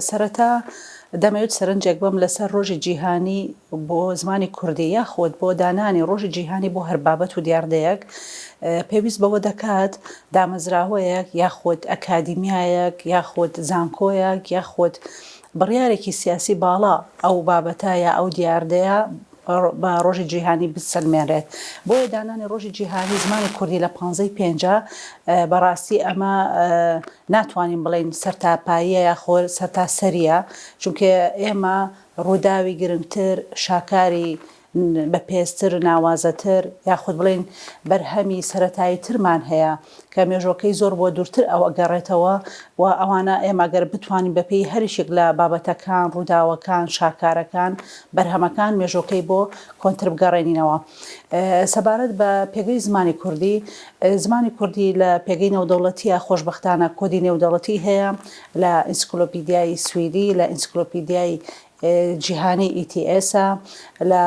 سەرەتا دەمەوێت سەرنجێک بەم لەسەر ڕۆژی جیهانی بۆ زمانی کوردی یاخود بۆ دانانی ڕۆژی جیهانی بۆ هەر بابەت و دیاردەیەک پێویست بەوە دەکات دامەزراوەیەک یاخود ئەکادیمیایەک یاخود زانکۆیەک یاخود بڕیارێکی سیاسی باڵا ئەو بابەتە یا ئەو دیاردەیە بە ڕۆژی جیهانی بسەلمێنرێت. بۆیە دانانی ڕۆژی جیهانی زمانی کوردی لە پانزەی پێنجا بەڕاستی ئەمە ناتوانین بڵێین سەرتاپاییە یاخۆ سەرتاسەرییە، چونکە ئێمە ڕووداوی گرنگتر، شاکاری بەپێزتر، ناوازەتر یاخود بڵێین بەرهەمی سەرەتاییترمان هەیە کە مێژووەکەی زۆر بۆ دوورتر ئەگەڕێتەوە و ئەوانە ئێمە گەر بتوانین بەپێی هەریەکێک لە بابەتەکان، ڕووداوەکان، شاکارەکان، بەرهەمەکان مێژووەکەی بۆ کۆنتر بگەڕێنینەوە. سەبارەت بە پێگەی زمانی کوردی، زمانی کوردی لە پێگەی نێودەوڵەتییە خۆشبەختانە کۆدی نێودەوڵەتی هەیە لە ئینسکلۆپیدیای سویدی، لە ئینسکلۆپیدیای جیهانی ETS ە لە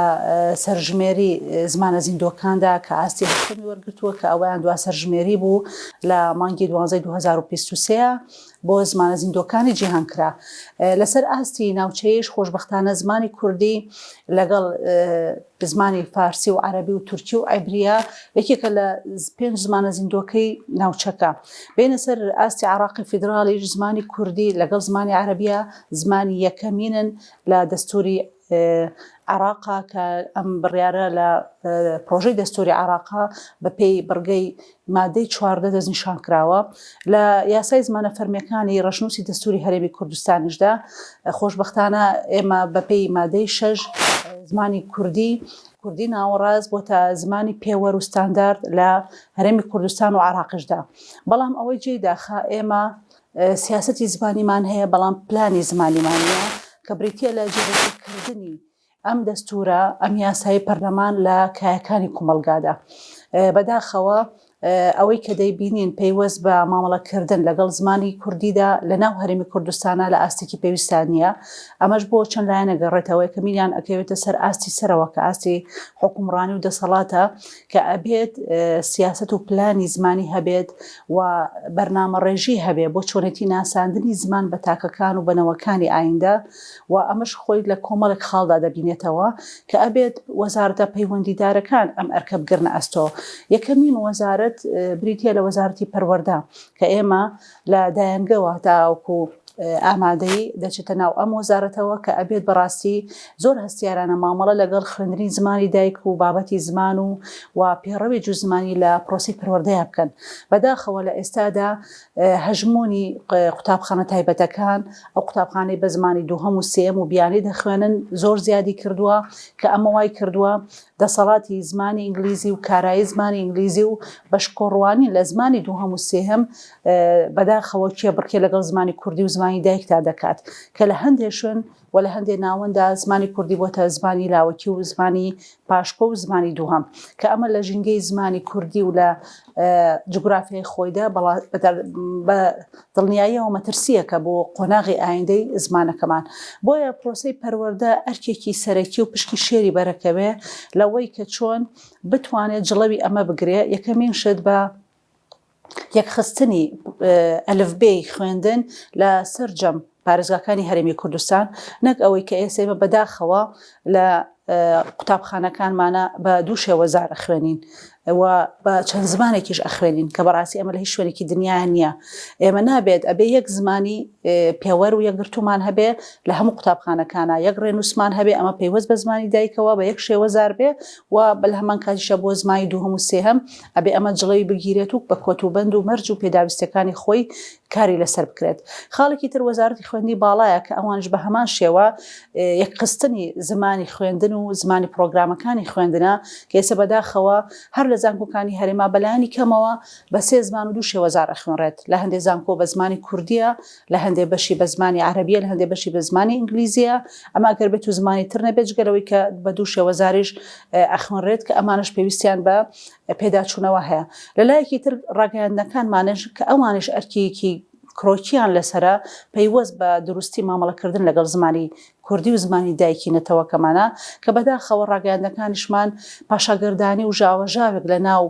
سەرژمێری زمانە زیندووەکاندا کە ئاستی هەشتەمی وەرگرتووە کە ئەوەیان دوا سەرژمێری بوو لە مانگی دوانزەی 2023 بۆ زمانە زیندووەکانی جیهان کرا. لەسەر ئاستی ناوچەییش خۆشبەختانە زمانی کوردی لەگەڵ زمانی فارسی و عەرەبی و تورکی و عیبریە یەکێکە لە پێنج زمانە زیندووەکەی ناوچەکە. بێینە سەر ئاستی عێراقی فیدراڵیش زمانی کوردی لەگەڵ زمانی عەرەبیە زمانی یەکەمینن لە دەستووری عێراقا کە ئەم بڕیارە لە پرۆژەی دەستووری عێراقا بەپێی بڕگەی مادەی 14 دەستنیشان کراوە لە یاسای زمانە فەرمیەکانی ڕەشنووسی دەستووری هەرێمی کوردستانیشدا خۆشبەختانە ئێمە بەپێی مادەی شەش زمانی کوردی کوردی ناوەڕاست بۆتە زمانی پێوەر و ستاندارد لە هەرێمی کوردستان و عێراقیشدا بەڵام ئەوەی جێی داخە ئێمە سیاسەتی زمانیمان هەیە بەڵام پلانی زمانیمان نییە کە بریتییە لە جێبەجێکردنی ئەم دەستوورە، ئەم یاسای پەرلەمان لە کایەکانی کومەڵگادا. بەداخەوە ئەوەی کە دەیبینین پەیوەست بە مامەڵەکردن لەگەڵ زمانی کوردیدا لە ناو هەرێمی کوردستانە لە ئاستێکی پێویستا نییە. ئەمەش بۆ چەند لایەنە گەڕێتەوە، یەکەمینیان ئەکەوێتە سەر ئاستی سەرەوە کە ئاستی حوکمڕانی و دەسەڵاتە کە ئەبێت سیاسەت و پلانی زمانی هەبێت و بەرنامەڕێژی هەبێ بۆ چۆنێتی ناساندنی زمان بە تاکەکان و بە نەوەکانی ئایندە و ئەمەش خۆی لە کۆمەڵێک خاڵدا دەبینێتەوە کە ئەبێت وەزارەتە پەیوەندیدارەکان ئەم ئەرکە بگرنە ئەستۆ. یەکەمین وەزارەت بریتییە لە وەزارەتی پەروەردە کە ئێمە لە دایەنگەوە تاوەکو ئامادەیی دەچێتە ناو ئەم وەزارەتەوە کە ئەبێت بەڕاستی زۆر هەستیارانە مامەڵە لەگەڵ خوێندنی زمانی دایک و بابەتی زمان و و پێڕەوی جوو زمانی لە پرۆسەی پەروەردەیا بکەن. بەداخەوە لە ئێستادا هەژموونی قوتابخانە تایبەتەکان، ئەو قوتابخانەی بە زمانی دووهەم و سێیەم و بیانی دەخوێنن زۆر زیادی کردووە کە ئەمە وای کردووە دەسەڵاتی زمانی ئینگلیزی و کارایی زمانی ئینگلیزی و بەشکۆڕوانین لە زمانی دووهەم و سێهەم بەداخەوە کێبڕکێ لەگەڵ زمانی کوردی و زمانی دایکدا دەکات کە لە هەندێ شوێن و لە هەندێ ناوەندا زمانی کوردی بۆتە زمانی لاوەکی و زمانی پاشکۆ و زمانی دووهەم کە ئەمە لە ژینگەی زمانی کوردی و لە جوگرافیای خۆیدا بە دڵنیاییەوە مەترسییەکە بۆ قۆناغی ئایندەی زمانەکەمان. بۆیە پرۆسەی پەروەردە ئەرکێکی سەرەکی و پشکی شێری بەرەکەوێ لەوەی کە چۆن بتوانێت جڵەوی ئەمە بگرێ، یەکەمین شت بە یەکخستنی ئەلفبێی خوێندن لە سەرجەم پارێزگاکانی هەرێمی کوردستان، نەک ئەوەی کە ئێستا ئێمە بەداخەوە لە قوتابخانەکانمانە بە دوو شێوەزار ئەخوێنین و بە چەند زمانێکیش ئەخوێنین کە بەڕاستی ئەمە لە هیچ شوێنێکی دنیا نییە. ئێمە نابێت ئەبێ یەک زمانی پێوەر و یەکگرتوومان هەبێ لە هەموو قوتابخانەکانە، یەک ڕێنووسمان هەبێ ئەمە پەیوەست بە زمانی دایکەوە بە یەک شێوەزار بێ و بە لە هەمان کاتیشا بۆ زمانی دووهەم و سێهەم ئەبێ ئەمە جڵەوی بگیرێت و بە کۆتوبەند و مەرج و پێداویستیەکانی خۆی کاری لەسەر بکرێت. خاڵێکی تر وەزارەتی خوێندنی باڵایە کە ئەوانیش بە هەمان شێوە یەکخستنی زمانی خوێندن و زمانی پڕۆگرامەکانی خوێندنە کە ئێستا بەداخەوە هەر لە زانکۆکانی هەرێما بەلایەنی کەمەوە بە سێ زمان و دوو شێوەزار ئەخوێنرێت لە هەندێ زانکۆ بە زمانی کوردیە لە هەندێ بەشی بە زمانی عەرەبیە لە هەندێ بەشی بە زمانی ئینگلیزیە ئەمە ئەگەر بێت و زمانی تر نەبێت جگە لەوەی کە بە دوو شێوەزاریش ئەخوێنرێت کە ئەمانەش پێویستیان بە پێداچوونەوە هەیە. لە لایەکی تر ڕاگەیاندنەکانمانش کە ئەوانیش ئەرکێکی کرۆکییان لەسەرە پەیوەست بە دروستی مامەڵەکردن لەگەڵ زمانی کوردی و زمانی دایکی نەتەوەکەمانە کە بەداخەوە ڕاگەیاندنەکانیشمان پاشاگەردانی و ژاوەژاوێک لە ناو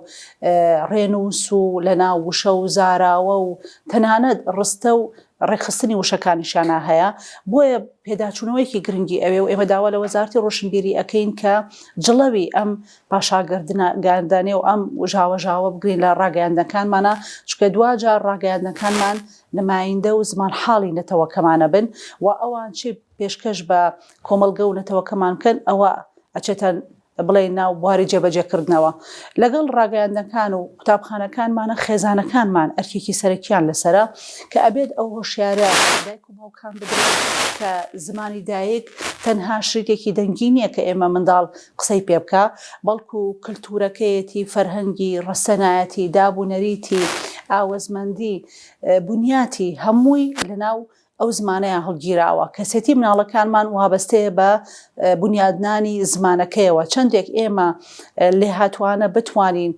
ڕێنووس و لە ناو وشە و زاراوە و تەنانەت ڕستە و. ڕێکخستنی وشەکانیشیانا هەیە، بۆیە پێداچوونەوەیەکی گرنگی ئەوێ و ئێمە داوا لە وەزارەتی ڕۆشنبیری ئەکەین کە جڵەوی ئەم پاشاگەردنە گەیاندانێ و ئەم ژاوەژاوە بگرین لە ڕاگەیاندنەکانمانا، چونکە دواجار ڕاگەیاندنەکانمان نمایندە و زمانحاڵی نەتەوەکەمانە بن و ئەوان چی پێشکەش بە کۆمەڵگە و نەتەوەکەمان بکەن ئەوە ئەچێتە بڵێین ناو بواری جێبەجێکردنەوە. لەگەڵ ڕاگەیاندنەکان و قوتابخانەکانمانە خێزانەکانمان ئەرکێکی سەرەکیان لەسەرە کە ئەبێت ئەو هۆشیارە بە دایک و باوکان بدرێت کە زمانی دایک تەنها شریتێکی دەنگی نییە کە ئێمە منداڵ قسەی پێ بکا بەڵکو کلتورەکەیەتی، فەرهەنگی، ڕەسەنایەتی، داب و نەریتی، ئاوەزمەندی، بنیاتی هەمووی لەناو ئەو زمانەیان هەڵگیراوە. کەسێتی مناڵەکانمان وابەستەیە بە بونیادنانی زمانەکەیەوە. چەندێک ئێمە لێهاتوانە بتوانین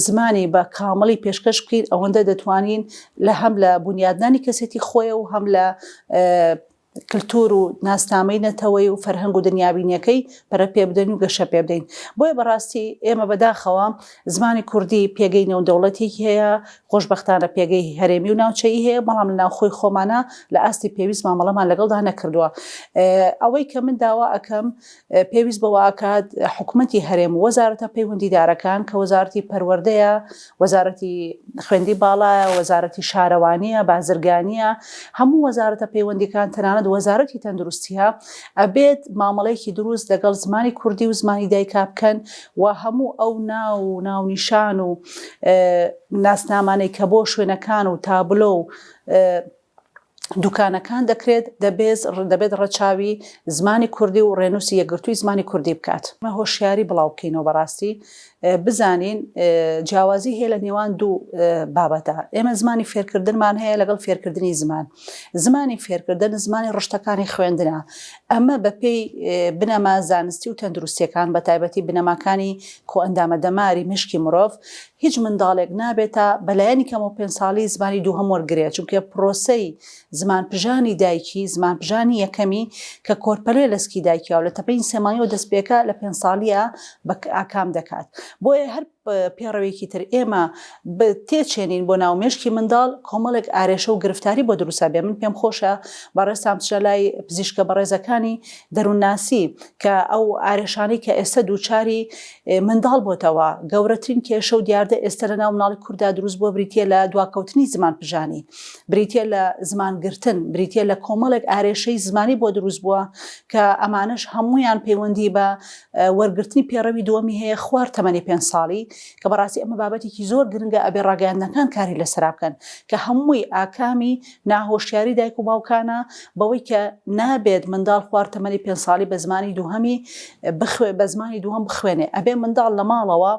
زمانی بە کامڵی پێشکەش بکەین ئەوەندە دەتوانین لە هەم لە بونیادنانی کەسێتی خۆیە و هەم لە کلتور و ناسنامەی نەتەوەی و فەرهەنگ و دنیابینیەکەی پەرە پێ بدەین و گەشە پێ بدەین. بۆیە بەڕاستی ئێمە بەداخەوە زمانی کوردی پێگەی نێودەوڵەتیی هەیە، خۆشبەختانە پێگەی هەرێمی و ناوچەیی هەیە، بەڵام لە ناوخۆی خۆمانا لە ئاستی پێویست مامەڵەمان لەگەڵدا نەکردووە. ئەوەی کە من داوا ئەکەم پێویست بەوە ئەکات حکومەتی هەرێم و وەزارەتە پەیوەندیدارەکان کە وەزارەتی پەروەردەیە، وەزارەتی خوێندی باڵایە، وەزارەتی شارەوانییە، بازرگانییە، هەموو وەزارەتە پەیوەندیکان تەنانەت وەزارەتی تەندروستییە ئەبێت مامەڵەیەکی دروست لەگەڵ زمانی کوردی و زمانی دایکا بکەن و هەموو ئەو ناو و ناونیشان و ناسنامانەی کە بۆ شوێنەکان و تابلۆ و دوکانەکان دەکرێت دەبێت دەبێت ڕەچاوی زمانی کوردی و ڕێنووسی یەکگرتووی زمانی کوردی بکات. ئێمە هۆشیاری بڵاو بکەینەوە بەڕاستی بزانین جیاوازی هەیە لە نێوان دوو بابەتە ئێمە زمانی فێرکردنمان هەیە لەگەڵ فێرکردنی زمان زمانی فێرکردن زمانی ڕشتەکانی خوێندنە ئەمە بەپێی بنەما زانستی و تەندروستیەکان بە تایبەتی بنەماکانی کۆئەندامە دەماری مشکی مرۆڤ هیچ منداڵێک نابێت تا بەلایەنی کەمەوە پێنج ساڵی زمانی دووهەم وەرگرێت، چونکە پرۆسەی زمانپژانی دایکی، زمانپژانی یەکەمی کە کۆرپەلەیە لە سکی دایکیەوە لە تەمەنی سێ مانگیەوە دەست پێکا لە پێنج ساڵیە بە ئاکام دەکات. بۆیە هەر پێڕەوێکی تر ئێمە تێچێنین بۆ ناو مێشکی منداڵ کۆمەڵێک ئارێشە و گرفتاری بۆ دروست ئەبێ. من پێم خۆشە بەڕێزتان بچنە لای پزیشکە بەڕێزەکانی دەروونناسی کە ئەو ئارێشانەی کە ئێستا دووچاری منداڵ بۆتەوە، گەورەترین کێشە و دیاردە ئێستا لە ناو مناڵی کورددا دروست بووە بریتییە لە دواکەوتنی زمانپژانی، بریتییە لە زمانگرتن، بریتییە لە کۆمەڵێک ئارێشەی زمانی بۆ دروست بووە کە ئەمانەش هەموویان پەیوەندی بە وەرگرتنی پێڕەوی دووەمی هەیە خوار تەمەنی پێنج ساڵی کە بەڕاستی ئەمە بابەتێکی زۆر گرنگە ئەبێ ڕاگەیاندنەکان کاری لەسەرا بکەن کە هەمووی ئاکامی ناهۆشیاری دایک و باوکانە بەوەی کە نابێت منداڵ خوار تەمەنی پێنج ساڵی بە زمانی دووهەمی بخوێ بە زمانی دووهەم بخوێنێ ئەبێ منداڵ لە ماڵەوە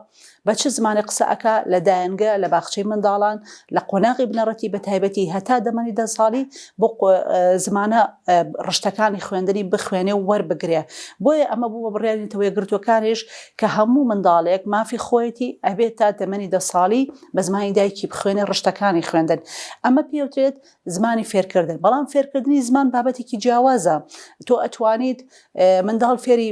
بە چ زمانێک قسە ئەکا لە دایەنگە لە باخچەی منداڵان لە قۆناغی بنەڕەتی بە تایبەتی هەتا دەمەنی دە ساڵی بۆ زمانە ڕشتەکانی خوێندنی بخوێنێ و وەربگرێ بۆیە ئەمە بوو بە بڕیاری نەتەوە یەکگرتووەکانیش کە هەموو منداڵێک مافی خۆیەتی ئەبێت تا تەمەنی دە ساڵی بە زمانی دایکی بخوێنێ ڕشتەکانی خوێندن ئەمە پێوترێت زمانی فێرکردن بەڵام فێرکردنی زمان بابەتێکی جیاوازە تۆ ئەتوانیت منداڵ فێری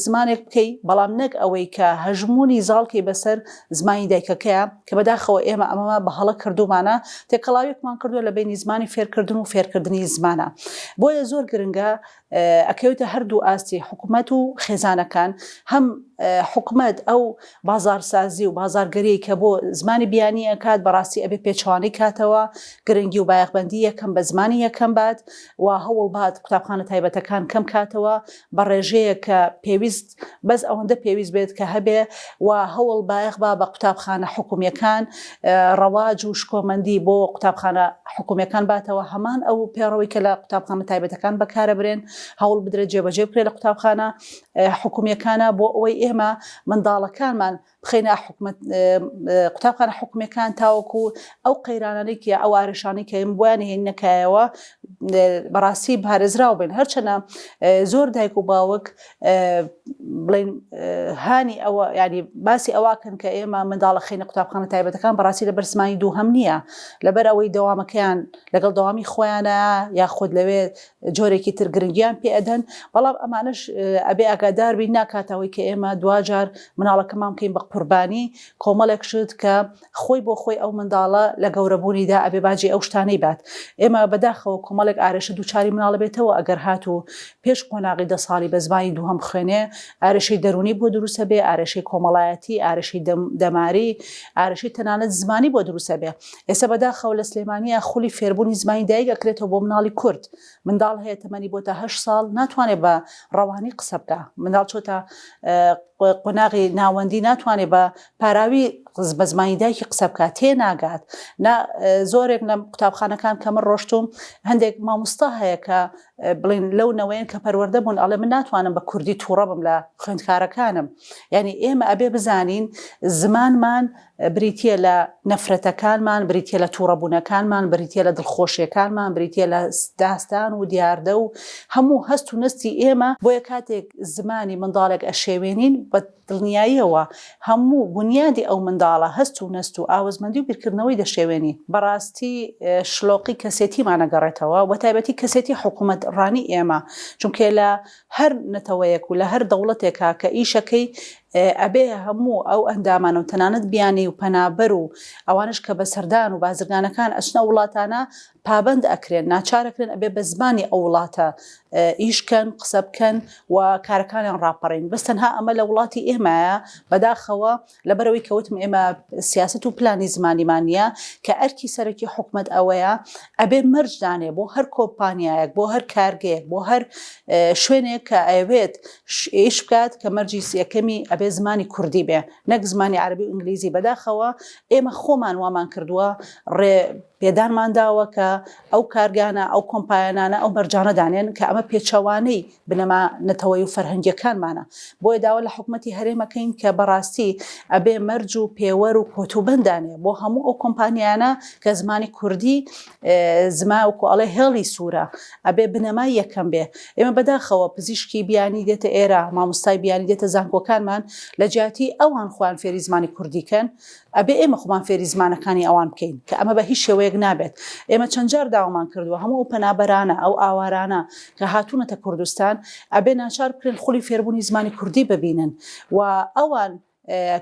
زمانێک بکەی بەڵام نەک ئەوەی کە هەژمونی زاڵکەی بەسەر زمانی دایکەکەیە کە بەداخەوە ئێمە ئەمەمە بە هەڵە کردومانە تێکەڵاوێکمان کردووە لە بینی زمانی فێرکردن و فێرکردنی زمانە بۆیە زۆر گرنگە ئەکەوێتە هەردوو ئاستی حکومەت و خێزانەکان، هەم حکومەت ئەو بازاڕسازی و بازاڕگەریەی کە بۆ زمانی بیانی ئەکات بەڕاستی ئەبێ پێچەوانەی کاتەوە، گرنگی و بایەخبەندی یەکەم بە زمانی یەکەم بات و هەوڵ بات قوتابخانە تایبەتەکان کەم کاتەوە بە ڕێژەیەک کە پێویست بەس ئەوەندە پێویست بێت کە هەبێ و هەوڵ بایەخ با بە قوتابخانە حکومیەکان ڕەواج و شکۆمەندی بۆ قوتابخانە حکومیەکان باتەوە هەمان ئەو پێڕەوەی کە لە قوتابخانە تایبەتەکان بەکارەبرێن هەوڵ بدرێت جێبەجێ بکرێت لە قوتابخانە حکومیەکانە بۆ ئەوەی ئێمە منداڵەکانمان بخەینە حکومەت قوتابخانە حکومیەکان تاوەکو ئەو قەیرانانەی کە ئەو ئارشانەی کە بۆیان هێنە کایەوە بەڕاستی پارێزراو بن هەرچەنە زۆر دایک و باوک بڵین هانی ئەوە ینی باسی ئەوواکەن کە ئێمە منداڵە خینە قوتابخانە تایبەتەکان بەڕاستی لە بەرزمانی دووهەم نییە لەبەر ئەوەی دەوامەکەیان لەگەڵ دەوامی خۆیانە یاخود لەوێ جۆرێکی تر گرنگیان پێ ئەدەن بەڵام ئەمانەش ئەبێ ئاگادار بین ناکاتەوەی کە ئێمە دواجار مناڵەکەمان بکەین بە قوربانی. ڕەوانی، کۆمەڵێک شت کە خۆی بۆ خۆی ئەو منداڵە لە گەورەبوونیدا ئەبێ باجی ئەو شتانەی بات. ئێمە بەداخەوە کۆمەڵێک ئارێشە دووچاری مناڵ ئەبێتەوە ئەگەر هاتوو پێش قۆناغی دە ساڵی بە زمانی دووهەم بخوێنێ، ئارێشەی دەروونی بۆ دروست ئەبێ، ئارێشەی کۆمەڵایەتی، ئارێشەی دەماری، ئارێشەی تەنانەت زمانی بۆ دروست ئەبێ. ئێستا بەداخەوە لە سلێمانییە خولی فێربوونی زمانی دایک ئەکرێتەوە بۆ مناڵی کورد. منداڵ هەیە تەمەنی بۆتە هەشت ساڵ ناتوانێت بە ڕەوانی قسە بکا، منداڵ چۆتە قۆناغی ناوەندی ناتوانێت بە پاراوی بە زمانی دایکی قسە بکات تێناگات نا زۆرێک لە قوتابخانەکان کە من ڕۆشتوم هەندێک مامۆستا هەیە کە بڵین لەو نەوەیەن کە پەروەردە بوون ئەڵێ من ناتوانم بە کوردی تووڕە بم لە خوێندکارەکانم یعنی ئێمە ئەبێ بزانین زمانمان بریتییە لە نەفرەتەکانمان، بریتییە لە تووڕەبوونەکانمان، بریتییە لە دڵخۆشییەکانمان، بریتییە لە داستان و دیاردە و هەموو هەست و نەستی ئێمە، بۆیە کاتێک زمانی منداڵێک ئەشێوێنین بە دڵنیاییەوە هەموو بونیادی ئەو منداڵە، هەست و نەست و ئاوەزمەندی و بیرکردنەوەی دەشێوێنین. بەڕاستی شلۆقی کەسێتیمان ئەگەڕێتەوە، بەتایبەتی کەسێتی حکوومەتڕانی ئێمە، چونکێ لە هەر نەتەوەیەک و لە هەر دەوڵەتێکا کە ئیشەکەی ئەبێ هەموو ئەو ئەندامانە و تەنانەت بیانی و پەنابەر و ئەوانەش کە بە سەردان و بازرگانەکان ئەچنە ئەو وڵاتانە پابەند ئەکرێن ناچار ئەکرێن ئەبێ بە زمانی ئەو وڵاتە ئیش کەن قسە بکەن و کارەکانیان ڕاپەڕین بەس تەنها ئەمە لە وڵاتی ئێمایە بەداخەوە لەبەرئەوەی کە وتم ئێمە سیاسەت و پلانی زمانیمان نییە کە ئەرکی سەرەکی حکومەت ئەوەیە ئەبێ مەرج دانێ بۆ هەر کۆمپانیایەک بۆ هەر کارگەیەک بۆ هەر شوێنێک کە ئەیەوێت ئیش بکات کە مەرجی یەکەمی ئەبێ زمانی کوردی بێ نەک زمانی عەرەبی و ئینگلیزی بەداخەوە ئێمە خۆمان وامان کردووە ڕێ پێدانمان داوە کە ئەو کارگانە ئەو کۆمپایانانە ئەو مەرجانە دانێن کە ئەمە پێچەوانەی بنەما نەتەوەیی و فەرهەنگیەکانمانە، بۆیە داوا لە حکومەتی هەرێم ئەکەین کە بەڕاستی ئەبێ مەرج و پێوەر و کۆتوبەند دانێ بۆ هەموو ئەو کۆمپانیانە کە زمانی کوردی زما وەکو ئەڵێ هێڵی سوورە ئەبێ بنەمای یەکەم بێ. ئێمە بەداخەوە پزیشکی بیانی دێتە ئێرە، مامۆستای بیانی دێتە زانکۆکانمان لە جیاتی ئەوان خۆیان فێری زمانی کوردی کەن، ئەبێ ئێمە خۆمان فێری زمانەکانی ئەوان بکەین کە ئەمە بە هیچ شێوەیەک نابێت. ئێمە چەند جار داوامان کردووە هەموو ئەو پەنابەرانە، ئەو ئاوارانە کە هاتوونەتە کوردستان ئەبێ ناچار بکرێن خولی فێربوونی زمانی کوردی ببینن و ئەوان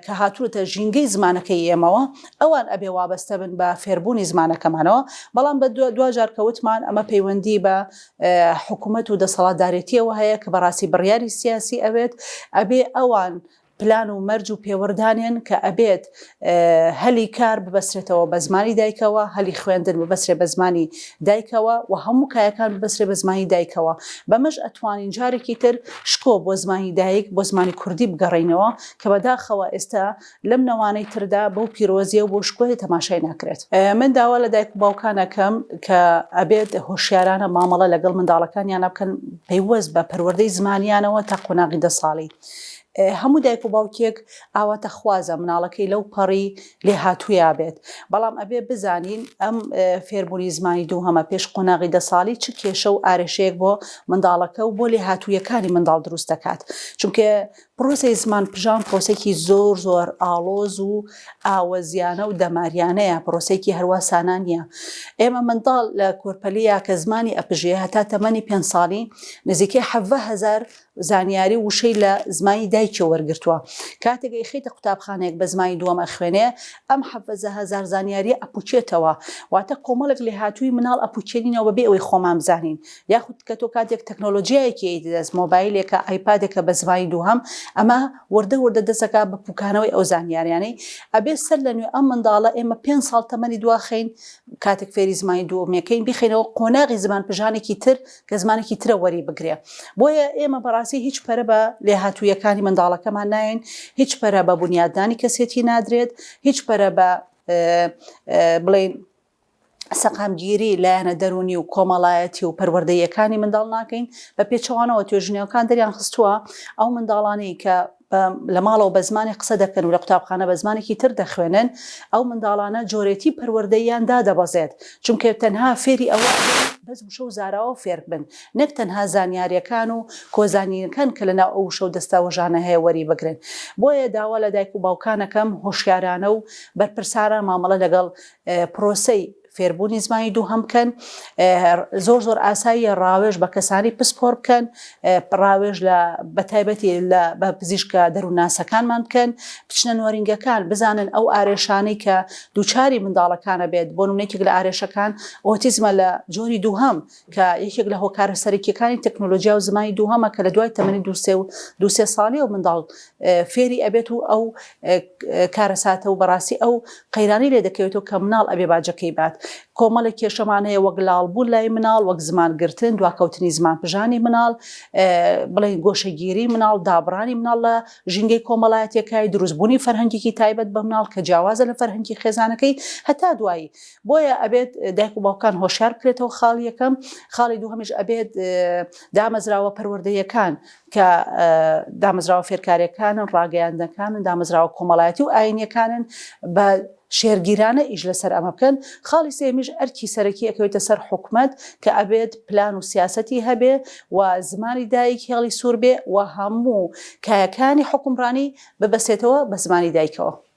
کە هاتوونەتە ژینگەی زمانەکەی ئێمەوە ئەوان ئەبێ وابەستە بن بە فێربوونی زمانەکەمانەوە. بەڵام بە دواجار کە وتمان ئەمە پەیوەندی بە حکوومەت و دەسەڵاتدارێتییەوە هەیە کە بەڕاستی بڕیاری سیاسی ئەوێت، ئەبێ ئەوان پلان و مەرج و پێوەر دانێن کە ئەبێت هەلی کار ببەسرێتەوە بە زمانی دایکەوە، هەلی خوێندن ببەسرێ بە زمانی دایکەوە و هەموو کایەکان ببەسرێ بە زمانی دایکەوە. بەمەش ئەتوانین جارێکی تر شکۆ بۆ زمانی دایک، بۆ زمانی کوردی بگەڕێینەوە کە بەداخەوە ئێستا لەم نەوانەی تردا بەو پیرۆزیە و بەو شکۆیە تەماشای ناکرێت. من داوا لە دایک و باوکان ئەکەم کە ئەبێت هۆشیارانە مامەڵە لەگەڵ منداڵەکانیانا بکەن پەیوەست بە پەروەردەی زمانیانەوە تا قۆناغی دە ساڵی. هەموو دایک و باوکێک ئاواتەخوازە مناڵەکەی لەو پەڕی لێهاتوویا بێت، بەڵام ئەبێ بزانین ئەم فێربوونی زمانی دووهەمە پێش قۆناغی دە ساڵی چ کێشە و ئارێشەیەک بۆ منداڵەکە و بۆ لێهاتوویەکانی منداڵ دروست دەکات، چونکە پرۆسەی زمان پژان پرۆسەیەکی زۆر زۆر ئاڵۆز و ئاوەزیانە و دەماریانەیە، پرۆسەیەکی هەروا سانا نییە. ئێمە منداڵ لە کۆرپەلییا کە زمانی ئەپژێ هەتا تەمەنی پێنج ساڵی نزیکەی 17 هەزار زانیاری و وشەی لە زمانی دایکیەوە وەرگرتووە. کاتێک ئەیخەیتە قوتابخانەیەک بە زمانی دووەم ئەخوێنێ، ئەم 17 هەزار زانیارییە ئەپووکێتەوە. واتە کۆمەڵێک لێهاتوویی مناڵ ئەپووکێنینەوە بەبێ ئەوەی خۆمان بزانین. یاخود کە تۆ کاتێک تەکنۆلۆجیایەکی ئەیتە دەست، مۆبایلێکە، ئایپادێکە بە زمانی دووهەم، ئەمە وردە وردە دەست ئەکا بە پووکانەوەی ئەو زانیاریانەی. ئەبێ سەر لە نوێ ئەم منداڵە ئێمە پێنج ساڵ تەمەنی دواخەین، کاتێک فێری زمانی دووەمیەکەین بیخەینەوە قۆناغی زمانپژانێکی تر کە زمانێکی ترە وەری بگرێ. بۆیە ئێمە بەڕاستی هیچ پەرە بە لێهاتوویەکانی منداڵەکەمان نایەین، هیچ پەرە بە بونیادنانی کەسێتی نادرێت، هیچ پەرە بە بڵێین سەقامگیری لایەنە دەروونی و کۆمەڵایەتی و پەروەردەییەکانی منداڵ ناکەین، بە پێچەوانەوە توێژینەوەکان دەریان خستووە ئەو منداڵانەی کە لە ماڵەوە بە زمانێک قسە دەکەن و لە قوتابخانە بە زمانێکی تر دەخوێنن، ئەو منداڵانە جۆرێتی پەروەردەییان دادەبەزێت، چونکە تەنها فێری ئەوە ئەبن بەس وشە و زاراوە فێر بن، نەک تەنها زانیارییەکان و کۆزانینەکان کە لەناو ئەو وشە و دەستەوەژانە هەیە وەری بگرن. بۆیە داوا لە دایک و باوکان ئەکەم هۆشیارانە و بەرپرسارە مامەڵە لەگەڵ پرۆسەی. فێربوونی زمانی دووهەم بکەن. زۆر زۆر ئاساییە ڕاوێژ بە کەسانی پسپۆر بکەن، ڕاوێژ لە بەتایبەتی لە بە پزیشکە دەروونناسەکانمان بکەن، بچنە نۆرینگەکان بزانن ئەو ئارێشانەی کە دووچاری منداڵەکانە بێت، بۆ نمونە یەکێک لە ئارێشەکان ئۆتیزمە لە جۆری دووهەم کە یەکێک لە هۆکارە سەرەکیەکانی تەکنۆلۆجیا و زمانی دووهەمە کە لە دوای تەمەنی دوو سێ و دوو سێ ساڵیەوە منداڵ فێری ئەبێت و ئەو کارەساتە و بەڕاستی ئەو قەیرانەی لێ دەکەوێتەوە کە مناڵ ئەبێ باجەکەی بات. کۆمەڵێک کێشەمان هەیە وەک لاڵ بوون لای مناڵ، وەک زمان گرتن، دواکەوتنی زمان پژانی مناڵ، بڵێین گۆشەگیری مناڵ، دابڕانی مناڵ لە ژینگەی کۆمەڵایەتیەکای، دروستبوونی فەرهەنگێکی تایبەت بە مناڵ کە جیاوازە لە فەرهەنگی خێزانەکەی، هەتا دوایی. بۆیە ئەبێت دایک و باوکان هۆشیار بکرێتەوە خاڵی یەکەم، خاڵی دووهەمیش ئەبێت دامەزراوە پەروەردەییەکان کە دامەزراوە فێرکاریەکانن، ڕاگەیاندنەکانن، دامەزراوە کۆمەڵایەتی و ئاینیەکانن بە شێرگیرانە ئیش لەسەر ئەمە بکەن. خاڵی سێیەمیش ئەرکی سەرەکی ئەکەوێتە سەر حکومەت کە ئەبێت پلان و سیاسەتی هەبێ و زمانی دایک هێڵی سوور بێ و هەموو کایەکانی حوکمڕانی ببەسێتەوە بە زمانی دایکەوە.